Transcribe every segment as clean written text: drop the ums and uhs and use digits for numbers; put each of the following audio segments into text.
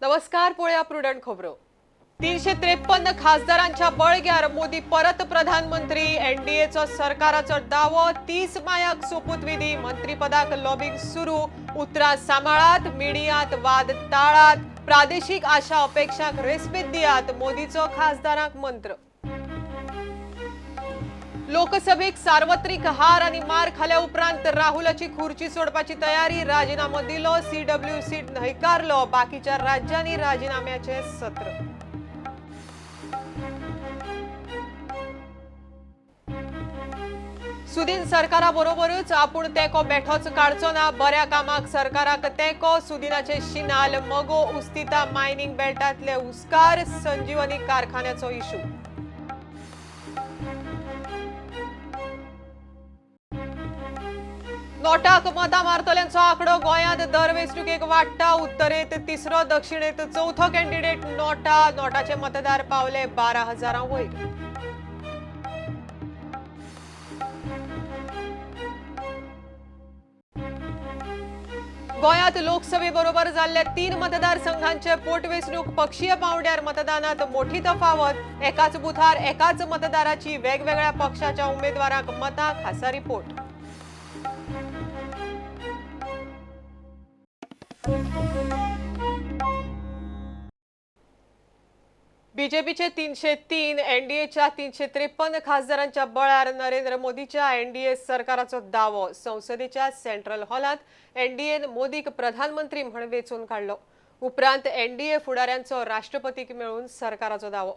नमस्कार, पळोवया प्रुडंट खबरो. 353 खासदारांच्या बळग्यार मोदी परत प्रधानमंत्री. एनडीएचो सरकाराचो दावो. 30 मायाक सोपूतविधी. मंत्रीपदाक लॉबिंग सुरू. उतरां सांबाळात, मिडियांत वाद टाळात, प्रादेशीक आशा अपेक्षांक रेस्पेद दियात, मोदीचो खासदारांक मंत्र. लोकसभेक सार्वत्रिक हार आणि मार खाल्या उपरांत राहुलाची खुर्ची सोडपाची तयारी. राजीनामो दिलो, सीडब्ल्यू सीट न्हयकारलो. बाकीच्या राज्यांनी राजीनाम्याचे सत्र. सुदीन सरकाराबरोबरच आपूण तेंको बेठोच काडचो ना. बऱ्या कामाक सरकाराक तेंको. सुदिनाचे शिनाल मगो उस्तिता मायनिंग बेल्टांतले हुस्कार. संजीवनी कारखान्याचो इशू. नोटाक मतां मारतल्यांचो आंकडो गोंयांत दर वेंचणुकेक वाडटा. उत्तरेंत तिसरो, दक्षिणेंत चवथो कॅन्डिडेट नोटा. नोटाचे मतदार पावले 12,000 वयर. गोंयांत लोकसभे बरोबर जाल्ल्या 3 मतदारसंघांचे पोटवेंचणूक पक्षीय पावंड्यार मतदानात मोठी तफावत. एकाच बुथार एकाच मतदाराची वेगवेगळ्या पक्षाच्या उमेदवारांक मतां. खासा रिपोर्ट. बीजेपीचे 303, एनडीएच्या 353 खासदारांच्या बळार नरेंद्र मोदीच्या एनडीए सरकाराचो दावो. संसदेच्या सेंट्रल हॉलांत एनडीएन मोदीक प्रधानमंत्री म्हण वेंचून काडलो. उपरांत एनडीए फुडाऱ्यांचो राष्ट्रपतीक मेळून सरकाराचो दावो.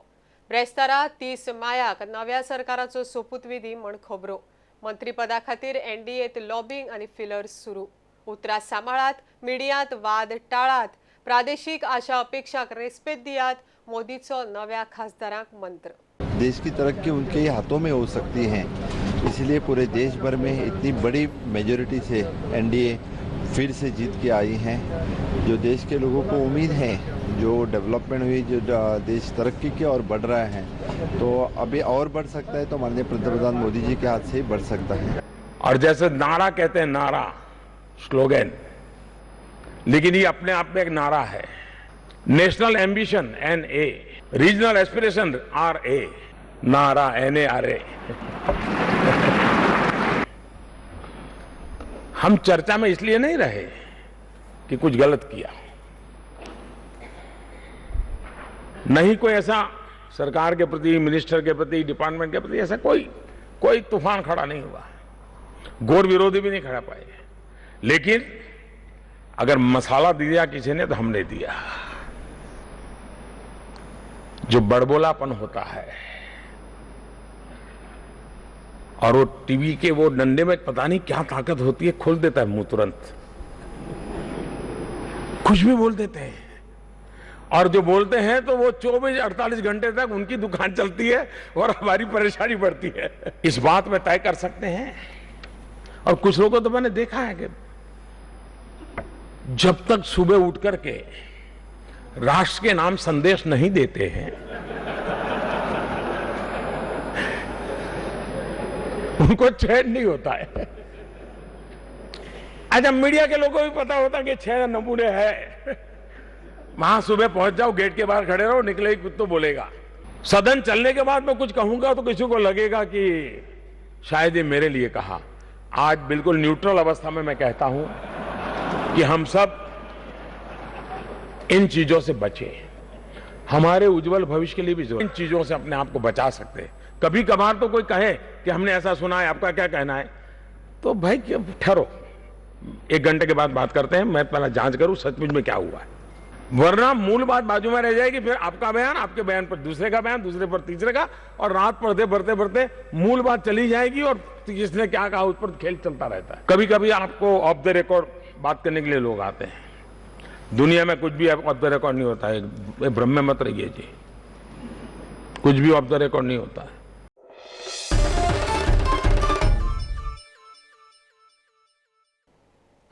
ब्रेस्तारा 30 मायाक नव्या सरकाराचो सोपूतविधी म्हण खबरो. मंत्रीपदा खातीर एनडीएत लॉबिंग आनी फिलर्स सुरू. उतरां सांबाळात, मिडियांत वाद टाळात, प्रादेशीक आशा अपेक्षांक रेस्पेद दियात, मोदीचो नव्या खासदारांक मंत्र. देश की तरक्की उनके ही हाथों में हो सकती है, इसलिए पूरे देश भर में इतनी बड़ी मेजोरिटी से एनडीए फिर से जीत के आई है. जो देश के लोगों को उम्मीद है, जो डेवलपमेंट हुई, जो देश तरक्की की ओर बढ़ रहा है, तो अभी और बढ़ सकता है, तो माननीय प्रधानमंत्री मोदी जी के हाथ से ही बढ़ सकता है. और जैसे नारा कहते हैं, नारा स्लोगन, लेकिन ये अपने आप में एक नारा है. National ambition NA, regional aspiration RA, नारा NARA. हम चर्चा में इसलिए नहीं रहे कि कुछ गलत किया नहीं, कोई ऐसा सरकार के प्रति, मिनिस्टर के प्रति, डिपार्टमेंट के प्रति ऐसा कोई कोई तूफान खड़ा नहीं हुआ, घोर विरोधी भी नहीं खड़ा पाए. लेकिन अगर मसाला दिया किसी ने तो हमने दिया. जो बड़बोलापन होता है और वो टीवी के वो डंडे में पता नहीं क्या ताकत होती है, खोल देता है मुंह, तुरंत कुछ भी बोल देते हैं. और जो बोलते हैं तो वो 24-48 घंटे तक उनकी दुकान चलती है और हमारी परेशानी बढ़ती है. इस बात में तय कर सकते हैं. और कुछ लोगों को तो मैंने देखा है कि जब तक सुबह उठ करके राष्ट्र के नाम संदेश नहीं देते हैं, उनको चैन नहीं होता है. अच्छा, मीडिया के लोगों को भी पता होता है कि 6 नमूने है, वहां सुबह पहुंच जाओ, गेट के बाहर खड़े रहो, निकले ही कुछ तो बोलेगा. सदन चलने के बाद मैं कुछ कहूंगा तो किसी को लगेगा कि शायद ये मेरे लिए कहा. आज बिल्कुल न्यूट्रल अवस्था में मैं कहता हूं कि हम सब इन चीजों से बचें. हमारे उज्जवल भविष्य के लिए भी जरूरी इन चीजों से अपने आप को बचा सकते हैं. कभी कभार तो कोई कहे कि हमने ऐसा सुना है, आपका क्या कहना है, तो भाई ठहरो, 1 घंटे के बाद बात करते हैं, मैं पहला जांच करूं सचमुच में क्या हुआ है. वरना मूल बात बाजू में रह जाएगी, फिर आपका बयान, आपके बयान पर दूसरे का बयान, दूसरे पर तीसरे का, और रात पढ़ते बढ़ते बढ़ते मूल बात चली जाएगी और किसने क्या कहा उस पर खेल चलता रहता है. कभी कभी आपको ऑफ the record बात करने के लिए लोग आते हैं. दुनिया में कुछ भी ऑफ the record नहीं होता है, भ्रम में मत रहिए जी, कुछ भी ऑफ the record नहीं होता है.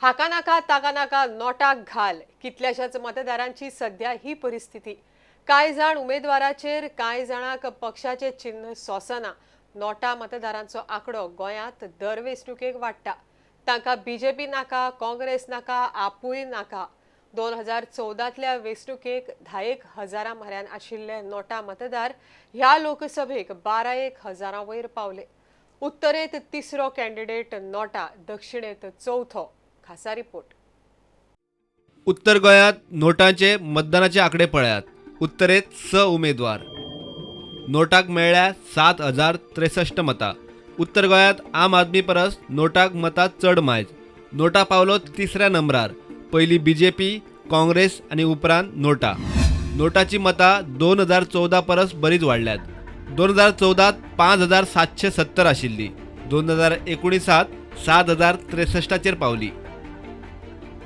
हाका नाका ताका नाका नोटाक घाल. कितल्याशाच मतदारांची सध्या ही परिस्थिती. कांय जाण उमेदवाराचेर, कांय जाणांक पक्षाचे चिन्ह सोंसना. नोटा मतदारांचो आंकडो गोंयांत दर वेंचणुकेक वाडटा. तांकां बीजेपी नाका, काँग्रेस नाका, आपूय नाका. 2014तल्या वेंचणुकेक 10,000 म्हऱ्यान आशिल्ले नोटा मतदार ह्या लोकसभेक 12,000 वयर पावले. उत्तरेत तिसरो कॅन्डिडेट नोटा, दक्षिणेत चौथो. खासा रिपोर्ट. उत्तर गोंयांत नोटांचे मतदानाचे आंकडे पळयात. उत्तरेत 6 उमेदवार, नोटाक मेळ्ळ्या 7,063 मतां. उत्तर गोंयांत आम आदमी परस नोटाक मतां चड मायज. नोटा पावलो तिसऱ्या नंबरार. पयली बीजेपी, काँग्रेस आनी उपरांत नोटा. नोटाची मतां 2014 परस बरीच वाडल्यात. 2014 5,770 आशिल्ली, 2019 7,063 पावली.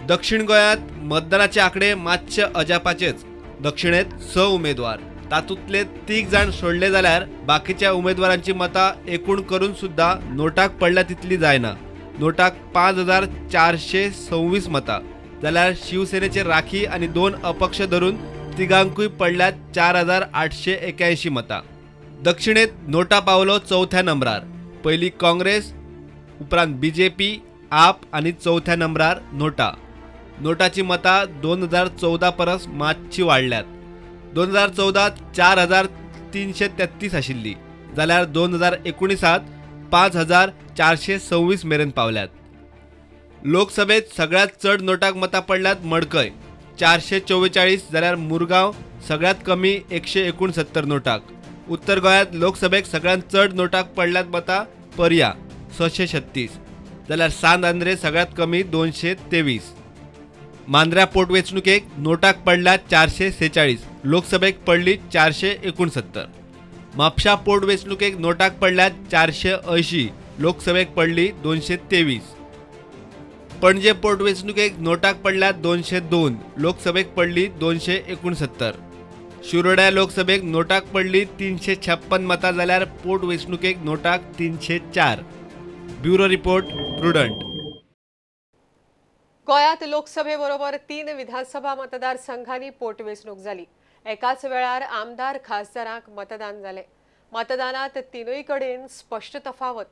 दक्षिण गोंयांत मतदानाचे आंकडे मातशे अजापाचेच. दक्षिणेत 6 उमेदवार, तातूंतले 3 जाण सोडले जाल्यार बाकीच्या उमेदवारांची मतां एकूण करून सुद्दां नोटाक पडल्या तितली जायना. नोटाक 5,426 मतां जाल्यार शिवसेनेचे राखी आनी 2 अपक्ष धरून तिगांकूय पडल्यात 4,881 मतां. दक्षिणेत नोटा पावलो चवथ्या नंबरार. पयली काँग्रेस, उपरांत बीजेपी, आप आनी चवथ्या नंबरार नोटा. नोटाची मतां 2014 परस मातशी वाडल्यात. 2014 4,333 आशिल्ली जाल्यार 2019 5,426 मेरेन पावल्यात. लोकसभेत सगळ्यात चड नोटाक मतां पडल्यात मडकय 444 जाल्यार मुरगांव सगळ्यात कमी 169 नोटाक. उत्तर गोंयांत लोकसभेक सगळ्यात चड नोटाक पडल्यात मतां पर्या 636 जाल्यार सांत आंद्रे सगळ्यात कमी 223. मांद्र्या पोटवेंचणुकेक नोटाक पडल्या 446, लोकसभेक पडली 469. म्हापशा पोटवेंचणुकेक नोटाक पडल्या 480, लोकसभेक पडली 223. पणजे पोटवेंचणुकेक नोटाक पडल्या 202, लोकसभेक पडली 269. शिरोड्या लोकसभेक नोटाक पडली 356 मतां जाल्यार पोटवेंचणुकेक नोटाक 304. Bureau report, Prudent. गोंयांत लोकसभे बरोबर 3 विधानसभा मतदारसंघांनी पोटवेंचणूक जाली. एकाच वेळार आमदार खासदारांक मतदान जालें. मतदानात 3 कडेन स्पश्ट तफावत.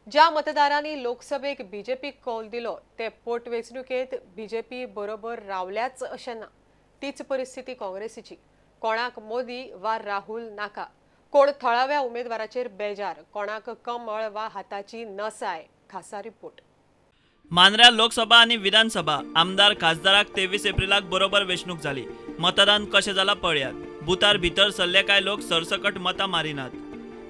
ज्या मतदारांनी लोकसभेक बीजेपीक कौल दिलो ते पोटवेंचणुकेंत बीजेपी बरोबर रावल्याच अशें ना. तीच परिस्थिती काँग्रेसीची. कोणाक मोदी वा राहुल नाका, कोण थळाव्या उमेदवाराचेर बेजार, कोणाक कमळ वा हाताची नसाय. खासा रिपोर्ट. मांद्र्या लोकसभा आनी विधानसभा आमदार खासदाराक 23 एप्रिलाक बरोबर वेंचणूक जाली. मतदान कशें जालां पळयात. बुथार भितर सरले कांय लोक सरसकट मतां मारिनात.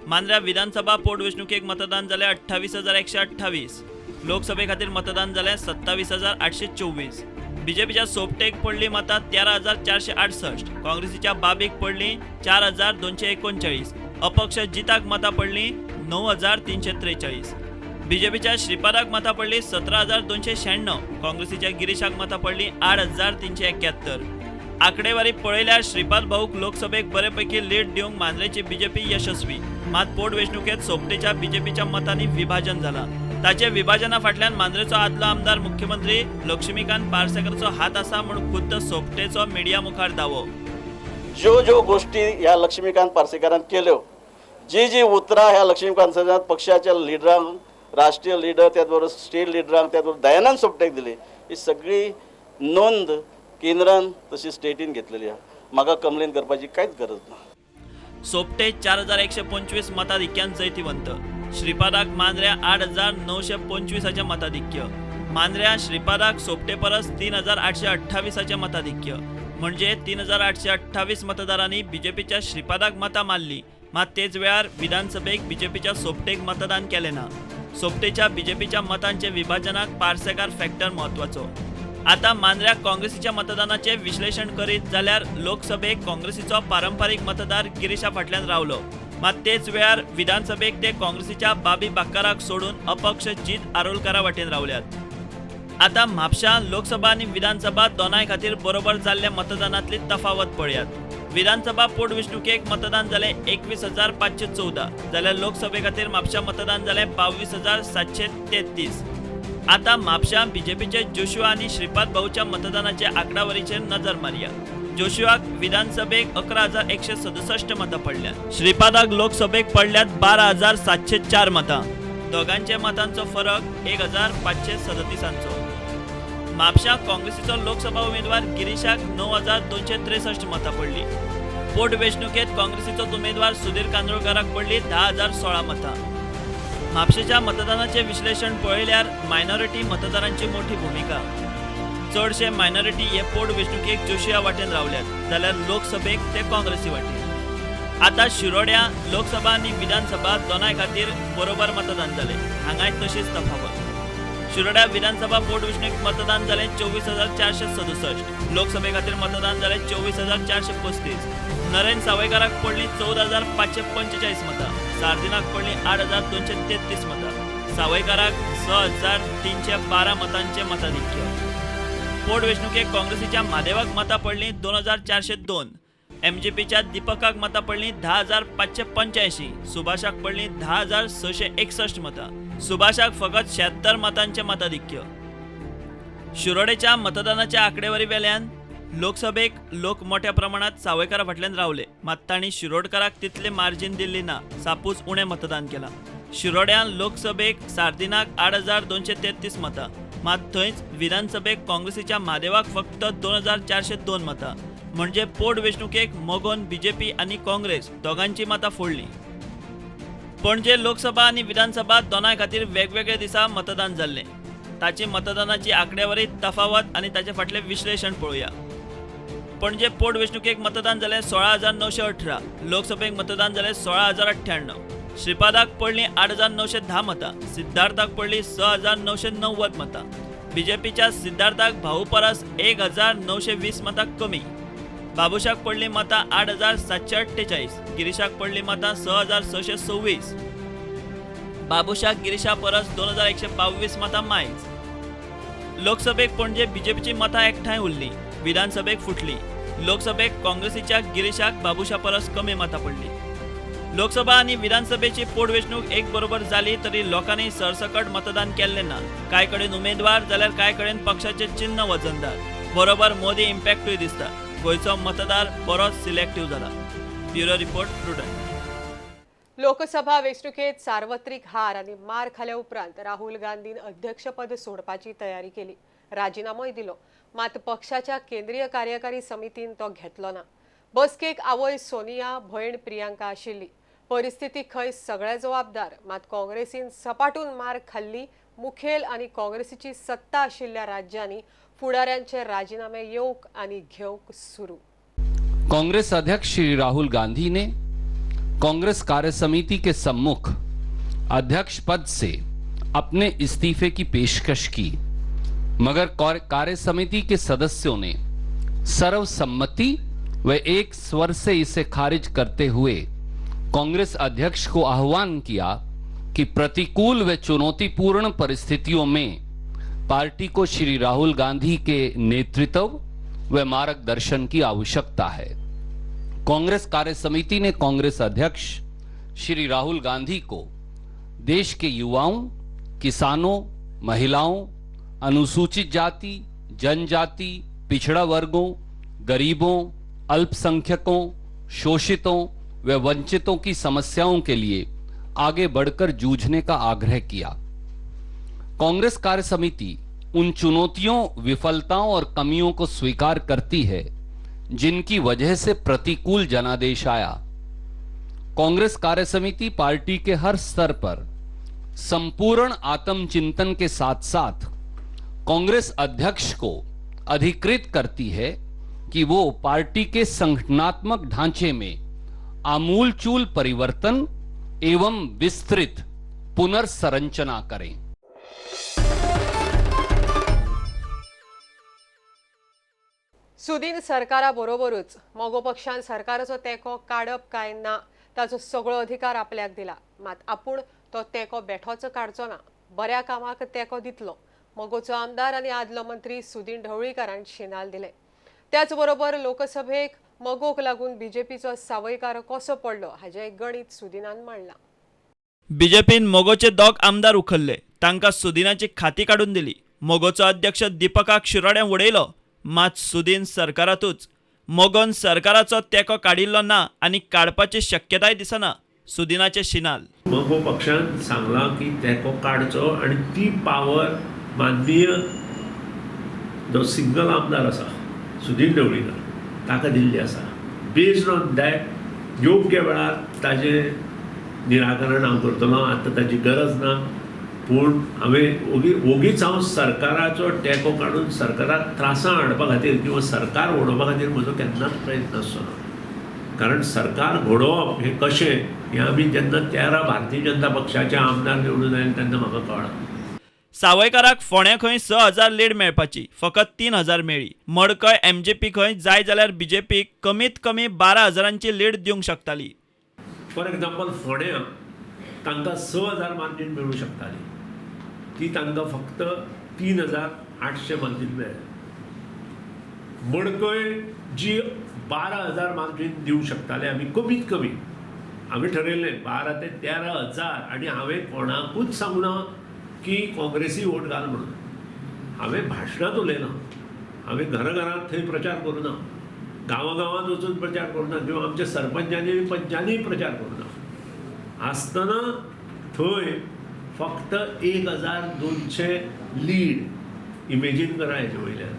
मांद्र्या विधानसभा पोटवेंचणुकेक मतदान जालें 28,128, लोकसभे खातीर मतदान जालें 27,824. बीजेपीच्या सोपटेक पडली मतां 13,468, काँग्रेसीच्या बाबीक पडली 4,239, अपक्ष जिताक मतां पडली 9,343. बीजेपीच्या श्रीपादाक मतां पडली 17,296, काँग्रेसीच्या गिरीशाक मतां पडली 8,371. आंकडेवारी पळयल्यार श्रीपाद भाऊक लोकसभेक बरेपैकी लीड दिवंक मांद्रेची बीजेपी यशस्वी. मात पोटवेंचणुकेंत सोपटेच्या बीजेपीच्या मतांनी विभाजन जालां. ताचे विभाजना फाटल्यान मांद्रेचो आदलो आमदार मुख्यमंत्री लक्ष्मीकांत पार्सेकराचो हात आसा म्हूण खुद्द सोपटेचो मिडिया मुखार दावो. ज्यो ज्यो गोष्टी ह्या लक्ष्मीकांत पार्सेकरान केल्यो, जी जी उतरां ह्या लक्ष्मीकांत पक्षाच्या लिडरांक, राष्ट्रीय लिडर, त्याच बरोबर स्टेट लिडरांक, त्याच बरोबर दयानंद सोपटेक दिली, ही सगळी नोंद केंद्रान तशी स्टेटीन घेतलेली आसा. म्हाका कंप्लेन करपाची कांयच गरज ना. सोपटे 4,125 मताधिक्यान जैतिवंत. श्रीपादाक मांद्र्या 8,925 मताधिक्य. मांद्र्या श्रीपादाक सोपटे परस 3,828 मताधिक्य. म्हणजे 3,828 मतदारांनी बीजेपीच्या श्रीपादाक मतां मारली. मात तेच वेळार विधानसभेक बीजेपीच्या सोपटेक मतदान केलें ना. सोपटेच्या बीजेपीच्या मतांचे विभाजनाक पार्सेकार फॅक्टर म्हत्वाचो. आता मांद्र्या काँग्रेसीच्या मतदानाचे विश्लेषण करीत जाल्यार लोकसभेक काँग्रेसीचो पारंपारीक मतदार गिरीशा फाटल्यान रावलो. मात तेच वेळार विधानसभेक ते काँग्रेसीच्या बाबी बाक्काराक सोडून अपक्ष जीत आरोलकारा वाटेन रावल्यात. आता म्हापशा लोकसभा आनी विधानसभा दोनाय खातीर बरोबर जाल्ल्या मतदानांतली तफावत पळयात. विधानसभा पोटवेंचणुकेक मतदान जालें 21,514 जाल्यार लोकसभे खातीर म्हापशा मतदान जालें 22,733. आता म्हापशा बीजेपीचे जोशुआ आनी श्रीपाद भाऊच्या मतदानाचे आंकडावरीचेर नजर मारया. जोशुआक विधानसभेक 11,167 मतां पडल्यात, श्रीपादाक लोकसभेक पडल्यात 12,704 मतां. दोगांच्या मतांचो फरक 1,537. म्हापशां काँग्रेसीचो लोकसभा उमेदवार गिरीशाक 9,263 मतां पडली. पोटवेंचणुकेंत काँग्रेसीचो उमेदवार सुधीर कांदोळकाराक पडली 10,016 मतां. म्हापशेच्या मतदानाचें विश्लेशण पळयल्यार मायनॉरिटी मतदारांची मोठी भुमिका. चडशे मायनॉरिटी हे पोटवेंचणुकेक जोशिया वाटेन रावल्यात जाल्यार लोकसभेक ते काँग्रेसी वाटेन. आतां शिरोड्या लोकसभा आनी विधानसभा दोनाय खातीर बरोबर मतदान जालें. हांगाय तशीच तफावत. शिरोड्या विधानसभा पोटवेंचणुकेक मतदान जालें 24,467, लोकसभे खातीर मतदान जालें 24,435. नरेंद्र सावयकाराक पडली 14,545 मतां, सार्दिनाक पडली 8,233 मतां, सावयकाराक 6,312 मतांचें मताधिक्य. पोटवेंचणुकेक काँग्रेसीच्या म्हादेवाक मतां पडलीं 2,402, एमजीपीच्या दीपकाक मतां पडलीं 10,585, सुभाषाक पडलीं 10,661 मतां. सुभाषाक फकत 76 मतांचें मताधिक्य. शिरोडेच्या मतदानाच्या आंकडेवारी वेल्यान लोकसभेक लोक मोठ्या प्रमाणात सावयकारा फाटल्यान रावले, मात तांणी शिरोडकाराक तितले मार्जीन दिल्ली ना, सापूच उणें मतदान केलां. शिरोड्यान लोकसभेक सार्दिनाक 8,233 मतां, मात थंयच विधानसभेक काँग्रेसीच्या म्हादेवाक फक्त 2,402 मतां. म्हणजे पोटवेंचणुकेक मगोन बीजेपी आनी काँग्रेस दोगांची मतां फोडली. पणजे लोकसभा आनी विधानसभा दोनाय खातीर वेगवेगळे दिसा मतदान जाल्लें. ताची मतदानाची आंकडेवारी तफावत आनी ताचे फाटलें विश्लेशण पळोवया. पणजे पोटवेंचणुकेक मतदान जालें 16,918, लोकसभेक मतदान जालें 16,098. श्रीपादाक पडलीं 8,910 मतां, सिद्धार्थाक पडलीं 6,990 मतां. बीजेपीच्या सिद्धार्थाक भाऊ परस 1,920 मतां कमी. बाबुशाक पडलीं मतां 8,748, गिरीशाक पडलीं मतां 6,626. बाबुशाक गिरीशा परस 2,122 मतां मायज. लोकसभेक पणजे बीजेपीची मतां एकठांय उरलीं, विधानसभेक फुटली. लोकसभेक काँग्रेसीच्या गिरीशाक बाबुशा परस कमी मतां पडलीं. लोकसभा आनी विधानसभेची पोटवेंचणूक एक बरोबर जाली तरी लोकांनी सरसकट मतदान केल्लें ना. कांय कडेन उमेदवार जाल्यार कांय कडेन पक्षाचें चिन्ह वजनदार. बरोबर मोदी इम्पॅक्टूय दिसता. गोंयचो मतदार बरोच सिलेक्टिव्ह जाला. Bureau report, Prudent. Lok Sabha वेंचणुकेत सार्वत्रिक हार आनी मार खाल्या उपरांत राहुल गांधीन अध्यक्षपद सोडपाची तयारी केली, राजिनामोय दिलो, मात पक्षाच्या केंद्रीय कार्यकारी समितीन तो घेतलो ना. बसकेक आवय सोनिया, भयण प्रियांका आशिल्ली. परिस्थिती खंय सगळे जबाबदार, मात काँग्रेसीन सपाटून मार खाल्ली. मुखेल आनी काँग्रेसीची सत्ता आशिल्ल्या राज्यांनी फुडाऱ्यांचे राजीनामे येवंक आनी घेवंक सुरू. कांग्रेस अध्यक्ष श्री राहुल गांधी ने कांग्रेस कार्य समिति के सम्मुख अध्यक्ष पद से अपने इस्तीफे की पेशकश की, मगर कार्य समिति के सदस्यों ने सर्वसम्मति व एक स्वर से इसे खारिज करते हुए कांग्रेस अध्यक्ष को आह्वान किया कि प्रतिकूल व चुनौतीपूर्ण परिस्थितियों में पार्टी को श्री राहुल गांधी के नेतृत्व व मार्गदर्शन की आवश्यकता है। कांग्रेस कार्य समिति ने कांग्रेस अध्यक्ष श्री राहुल गांधी को देश के युवाओं, किसानों, महिलाओं, अनुसूचित जाति, जनजाति, पिछड़ा वर्गों, गरीबों, अल्पसंख्यकों, शोषितों व वंचितों की समस्याओं के लिए आगे बढ़कर जूझने का आग्रह किया। कांग्रेस कार्य समिति उन चुनौतियों, विफलताओं और कमियों को स्वीकार करती है जिनकी वजह से प्रतिकूल जनादेश आया। कांग्रेस कार्य समिति पार्टी के हर स्तर पर संपूर्ण आत्मचिंतन के साथ साथ कांग्रेस अध्यक्ष को अधिकृत करती है कि वो पार्टी के संगठनात्मक ढांचे में आमूलचूल परिवर्तन एवं विस्तृत पुनर्संरचना करें। सुदीन सरकारा बरोबरूच मगो पक्षान सरकाराचो तेंको काडप काय ना ताचो सगळो अधिकार आपल्याक दिला, मात आपूण तो तेंको बेठोच काडचो ना, बऱ्या कामाक तेंको दितलो। मगोचो आमदार आनी आदलो मंत्री सुदीन ढवळीकारान शिनाल दिले। त्याच बरोबर लोकसभेक मगोक लागून बीजेपीचो सावयकार कसो पडलो हाजें गणित सुदीनान मांडलां। बीजेपीन मगोचे दोग आमदार उखल्ले, तांकां सुदीनाची खाती काडून दिली। मगोचो अध्यक्ष दीपकाक शिरोड्यां उडयलो, मात सुदीन सरकारातूच। मगोन सरकाराचो तेंको काडिल्लो ना आनी काडपाची शक्यताय दिसना। सुदीनाचे शिनाल, मगो पक्षान सांगलां की तेंको काडचो आनी ती पावर माननीय जो सिंगल आमदार आसा सुदीन ढवळीकर ताका दिल्ली आसा. बेज्ड ऑन that योग्य वेळार ताजें निराकरण हांव करतलो. आतां ताजी गरज ना, पूण हांवें ओगीच हांव सरकाराचो टेको काडून सरकाराक त्रासां हाडपा खातीर किंवा सरकार उडोवपा खातीर म्हजो केन्नाच प्रयत्न आसचो ना. कारण सरकार घडोवप हें कशें हें आमी जेन्ना 13 भारतीय जनता पक्षाचे आमदार निवडून आयले तेन्ना म्हाका कळ्ळां. सावयकाराक फोंड्या खंय 6000 लीड मेळपाची फकत 3000 मेळ्ळी. मडकय एमजेपी खंय जाय जाल्यार बीजेपीक कमीत कमी 12,000ची लीड दिवंक शकताली. फॉर एक्झाम्पल फोंड्या तांकां 6000 मार्जीन मेळूं शकताली, ती तांकां फक्त 3800 मार्जीन मेळ्ळें. मडकय जी 12,000 मार्जीन दिवं शकताले आमी कमीत कमी, आमी ठरयल्लें 12 ते 13,000. आनी हांवें कोणाकूच सांगना की काँग्रेसी वोट घाल म्हणून. हांवें भाशणांत उलयलां, हांवें घराघरांत थंय प्रचार करूं ना, गांवागांवांत वचून प्रचार करूं ना, किंवा आमच्या सरपंचांनी पंचांनी प्रचार करूं ना. आसतना थंय फक्त 1200 लीड इमेजीन करा हेजे वयल्यान.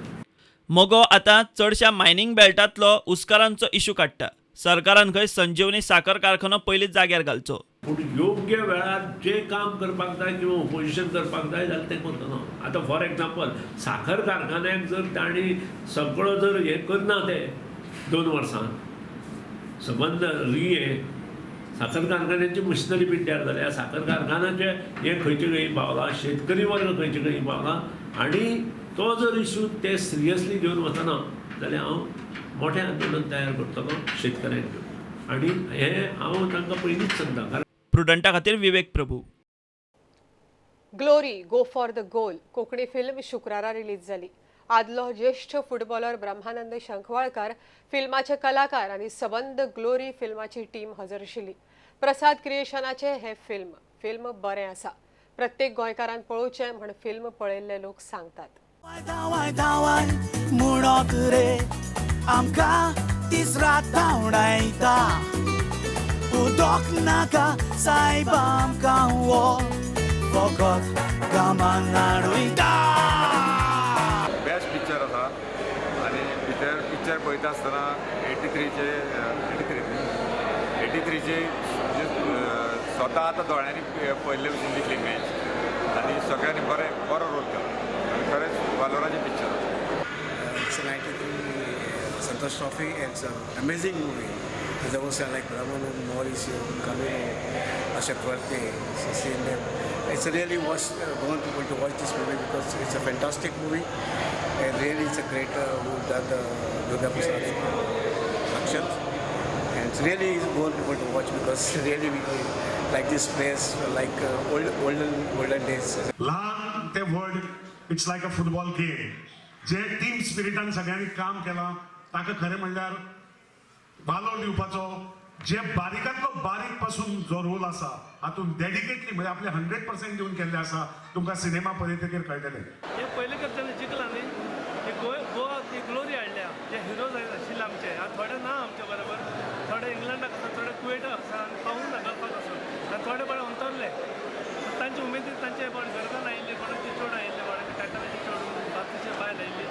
मगो आतां चडश्या मायनिंग बेल्टांतलो उस्कारांचो इशू काडटा. सरकारान खंय संजीवनी साखर कारखानो पयलींच जाग्यार घालचो. पूण योग्य वेळार जें काम करपाक जाय किंवा ओपोजिशन करपाक जाय जाल्यार तें करतलो. आतां फॉर एक्झाम्पल साखर कारखान्याक जर तांणी सगळो जर हें करना ते 2 वर्सां सबंद हें साखर कारखान्याची मशिनरी पिड्ड्यार जाल्या, साखर कारखान्याचे हें खंयचे खंय पावलां, शेतकरी वर्ग खंयचे खंय पावला, आनी तो जर इशू ते सिरियसली घेवन वचना जाल्यार हांव मोठें आंदोलन तयार करतलो शेतकऱ्यांक घेवन. आनी हें हांव तांकां पयलींच सांगता. कारण प्रुडंटा खातीर Vivek Prabhu. Glory go for the goal Konkani film शुक्रारा रिलीज जाली. आदलो ज्येष्ठ फुटबॉलर ब्रह्मानंद शंखवाळकार फिल्माचे कलाकार आनी सबंद ग्लोरी फिल्माची टीम हजर आशिल्ली. प्रसाद क्रिएशनाचे हे फिल्म बरें आसा, प्रत्येक गोंयकारान पळोवचें म्हण फिल्म पळयल्ले लोक सांगतात. बेस्ट पिक्चर आसा आनी भितर पिक्चर पळयता आसतना 83चे स्वता आतां दोळ्यांनी पळयल्ले भशेन दिसली मॅच आनी सगळ्यांनी बरें बरो रोल केला. खरेंच वालोराचें पिक्चर आसा. It's a 93 Santosh Trophy. It's an amazing movie. There was like Brahmanand, Mauricio, Camilo, Ashok Varte, so seeing them. It's really watch, want people to watch this movie because it's a fantastic movie and really it's a great who done the Durga Prasad productions. And it's really want people to watch because really we like this place like olden days. लहान ते व्हड, it's like a football game. J team स्पिरिटान सगळ्यांनी काम केलां ताका खरें म्हणल्यार वालोर दिवपाचो, जे बारीकांतलो बारीक पासून जो रोल आसा हातूंत डेडिकेटली म्हणजे आपले 100% दिवन केल्ले आसा. तुमकां सिनेमा पळयतकीर कळटलें. हे पयले खेप जेन्ना जिखला न्ही, ही गोवा ती ग्लोरी हाडल्या. जे हिरोज आशिल्ले आमचे, आतां थोडे ना आमचे बरोबर, थोडे इंग्लंडाक आसा, थोडे कुवेटाक आसा आनी पावूंक ना गल्फाक आसा, आनी थोडे बरे अंतरले. तांचे उमेदीन तांचे कोण गरदान आयिल्ले, कोणाची चोड आयिल्ले, कोणाची टाटाची चोड, बाकीचे बायल आयिल्ली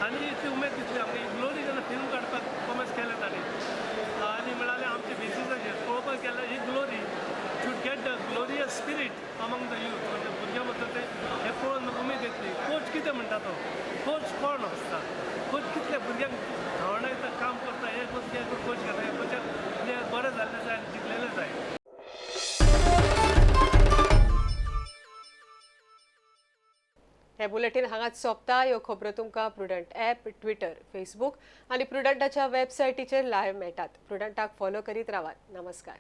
आनी इतली उमेद दिसली आमकां. ही ग्लोरी जेन्ना फिल्म काडपाक कोमेस केलें तांणी आनी म्हळ्यार आमचे बेसिसाचेर पळोवपाक गेल्यार ही glory should get the glorious spirit among the youth. म्हणजे भुरग्यां मदलो ते हें पळोवन उमेद येतली. कोच कितें म्हणटा तो, कोच कोण आसता, कोच कितले भुरग्यांक धांवडायता, काम करता, हे कोच घेता, हे कोचाक प्लेयर बरें जाल्लें जाय आनी जिखलेलें जाय. हे बुलेटीन हांगाच सोंपता. ह्यो खबरो तुमकां प्रुडंट ॲप, ट्विटर, फेसबूक आनी प्रुडंटाच्या वेबसायटीचेर लायव्ह मेळटात. प्रुडंटाक फॉलो करीत रावात. नमस्कार.